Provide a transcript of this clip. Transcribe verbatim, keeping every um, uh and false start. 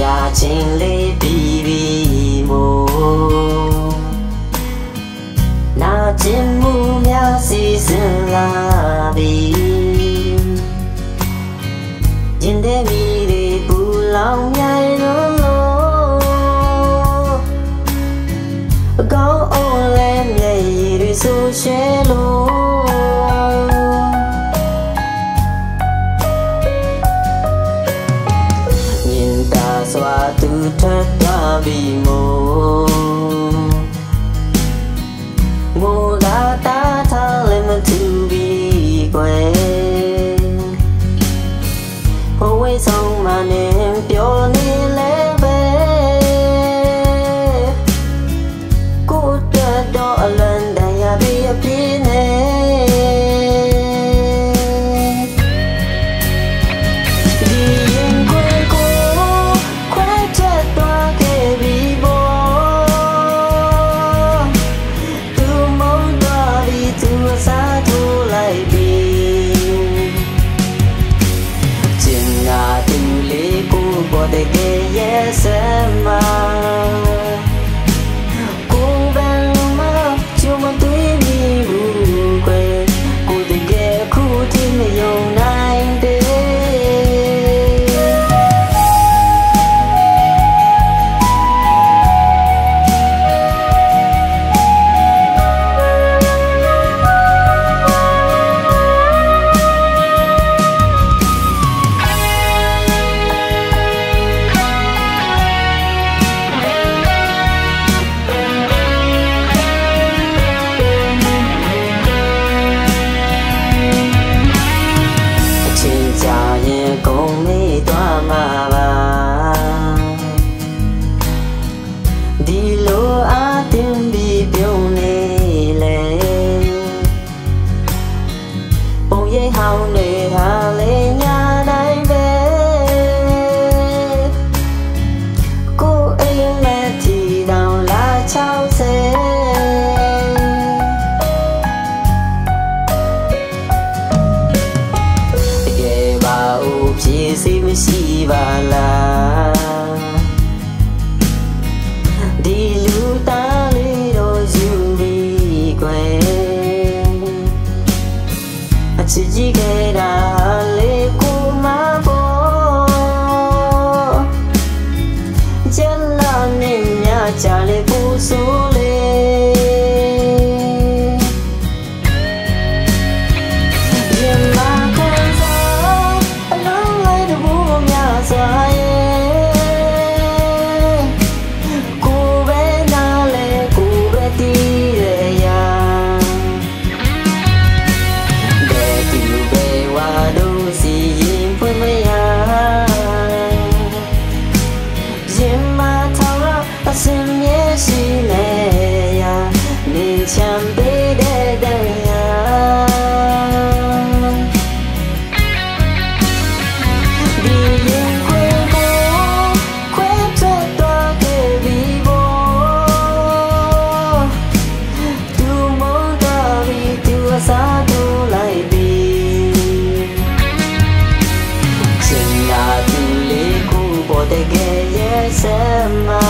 Ya ching le pi bi mo. Na ching mu mia si sin la bi. Jin de mi de pu lao mia lo lo. Gau o le mia i de su she lo. Nyin ta sua tu thot ta bi mo. Mo ga ta tha le ma tu bi kue. Hô wei song ma nem pio ni le ve. Ku ta do a lon da ya bi a pi ne. Di yen kue ko, kue ta do ke bi bo. Tu mong tua bi tu sa tu lai bi. Chin na tu le ku po te ke ye se ma. Ku ben ma chu ma tu ni bu kue. Ku te ke ku ti me yong nai te. Chin cha ye kong mi tua ma ba. Di lo a tin bi piu ni le. Pong ye hao ne ha le nya dai ve. Ku ing me thi dau la chao se. Ye ba u phi si mi si ba la. Di lu ta li do ju bi kue. A chi ji ke da le ku ma bo. Jen la ni mia cha le ku su le. Ye ma kan sa, a long lai du bu mia sa ye. Ku be na le, ku be ti le ya. Be tu be wa du si yin pun me ya. Yin ma thau ra, a sim ye si me ya. Nin cham be de de ya. Di yin kue ko, kue tre tua ke bi bo. Tu mong ta bi tu sa tu lai bi. Chin na tu le ku bo te ke ye se ma.